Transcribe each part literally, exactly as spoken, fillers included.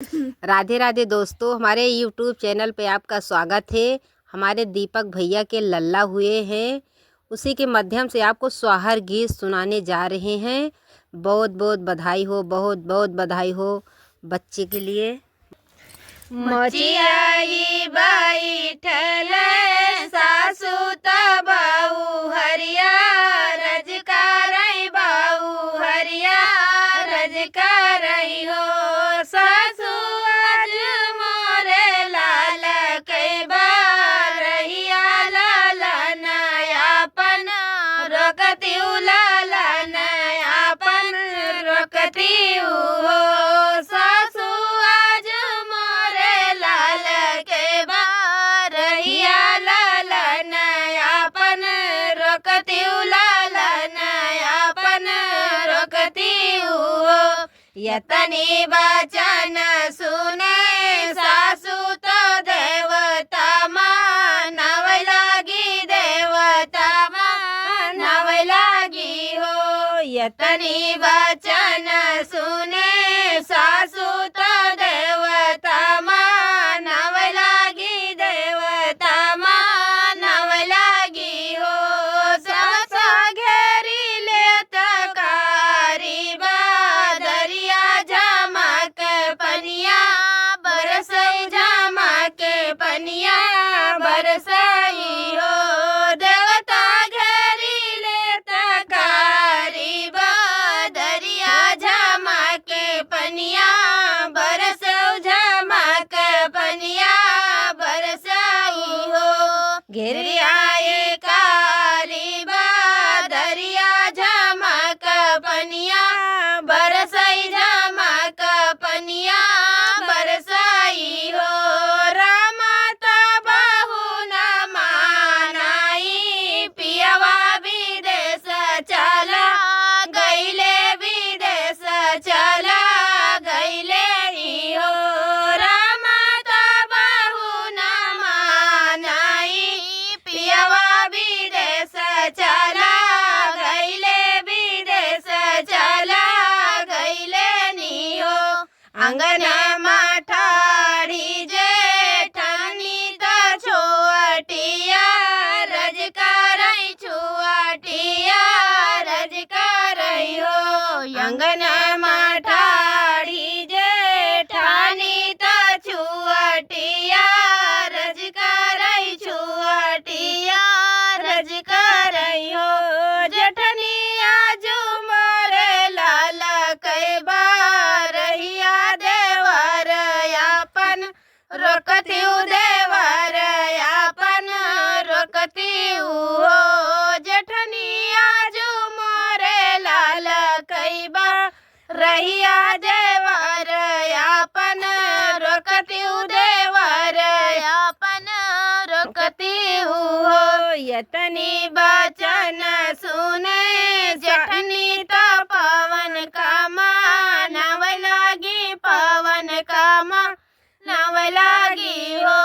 राधे राधे दोस्तों, हमारे YouTube चैनल पे आपका स्वागत है। हमारे दीपक भैया के लल्ला हुए हैं, उसी के माध्यम से आपको स्वाहर गीत सुनाने जा रहे हैं। बहुत बहुत बधाई हो, बहुत बहुत बधाई हो बच्चे के लिए। मोचियाई बैठल सासू त बहू हरिया, रजकारई बहू हरिया, रजकारई हो। सासू आज मोरे लाल कई बार रहिया, लालन आपन रोकतिउ, लालन आपन रोकतिउ हो। सासू आज मोरे लाल के बार रहिया, लालन आपन रोकतिउ, लालन आपन रोकतिउ हो। यतनी वचन सुने सासू तो देवता मानव लागी, देवता मानव लागी हो। यतनी वचन सुने सासू तो देवता मानव लागी, देवता मानव लागी हो। सास घेरी लेत कारी बादरिया, झमक पनिया बरसई, झमक पनिया बरसई हो। देवता घेरी लेत कारी बादरिया, झमक पनिया बरसई, झमक पनिया बरसई हो। घेरिया ए कारी बादरिया, झमक पनिया बरसई, झमक पनिया बरसई हो। रामा त बहू न मानई, पियवा विदेश चला गईले, विदेश चला गईले ही हो। रामा त बहू न मानई, पियवा विदेश चला गईले, विदेश चला गईले नी हो। अंगन मा ठाड़ी जेठानी त छुअटिया रज करई, छुअटिया रज करई हो। अंगन मा ठाड़ी जेठानी त छुअटिया रज करई, छुअटिया रज करई हो। जेठनी आजू मोरे लाल कई बार रहिया, देवर आपन रोकतिउ, देवर आपन रोकतिउ हो। जेठनी आजू मोरे लाल कई बार रहिया, देवर आपन रोकतिउ, देवर आपन रोकतिउ हो। यतनी वचन सुने जेठनी त पवन का मानव लागी, पवन का मानव लागी हो।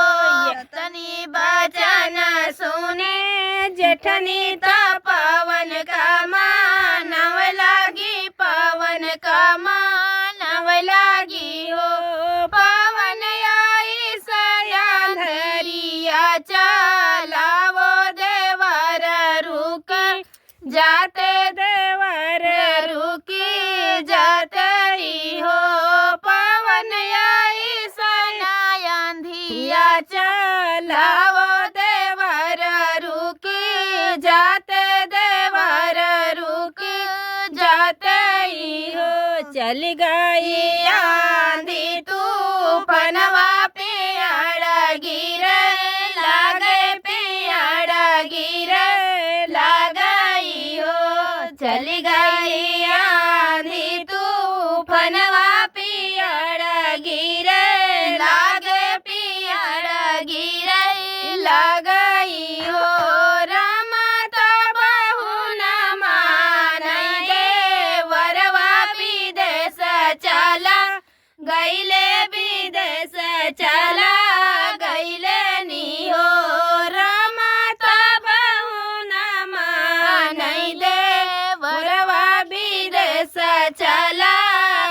यतनी वचन सुने जेठनी त पवन का मानव लागी, पवन का मानव लागी हो। पवन आई सया धरिया चलावो, देवर रुकी जाते, देवर रुकी जाते ही हो। पवन आई सया आंधिया चलावो, देवर रुकी जाते, देवर रुकी जाते ही हो। चली गई आंधी तूफनवा, पियाड़ा गिरे लागे, पियाड़ा गिरे लागई हो। चली गई आंधी तूफनवा, पियाड़ा गिरे लागे, पियाड़ा गिरे लागई हो। रामा त बहू न मानई, देवरवा विदेश चला गईले, विदेश चला गईले नी हो। रामा त बहू न मानई, देवरवा विदेश चला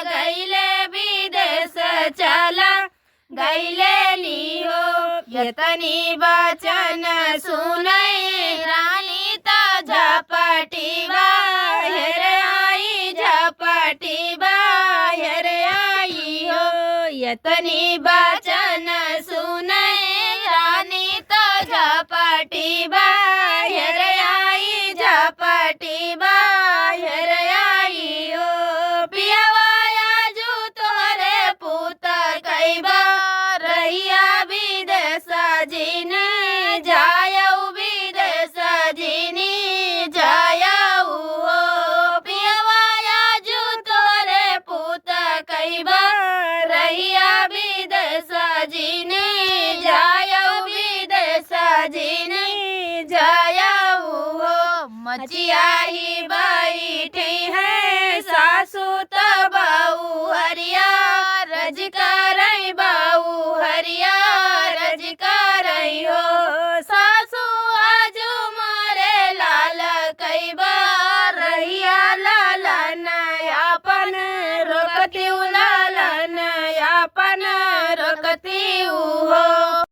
गईले, विदेश चला गइले नी हो। यतनी बचन सुनई रानी त झपटी बा, हेरे आई झपटी बा, हेरे आई हो। यतनी बचन सुनई रानी त झपटी बा, हेरे आई झपटी बा, हेरे आई हो। पियवा आजू तोहरे पूत कइबा, रहिया विदेश जिनी जायउ, विदेश जिनी जायउ हो। पियवा आजू तोहरे पूत कइबा, रहिया विदेश जिनी जायउ, विदेश जिनी जायउ हो। मचिया ही बैठी है सासू त बउहरिया, रज करई बउहरिया, रज करई हो। सासू आजू मारे लाल कइबा, रहिया लालन आपन रोकतिउ, लालन आपन रोकतिउ हो।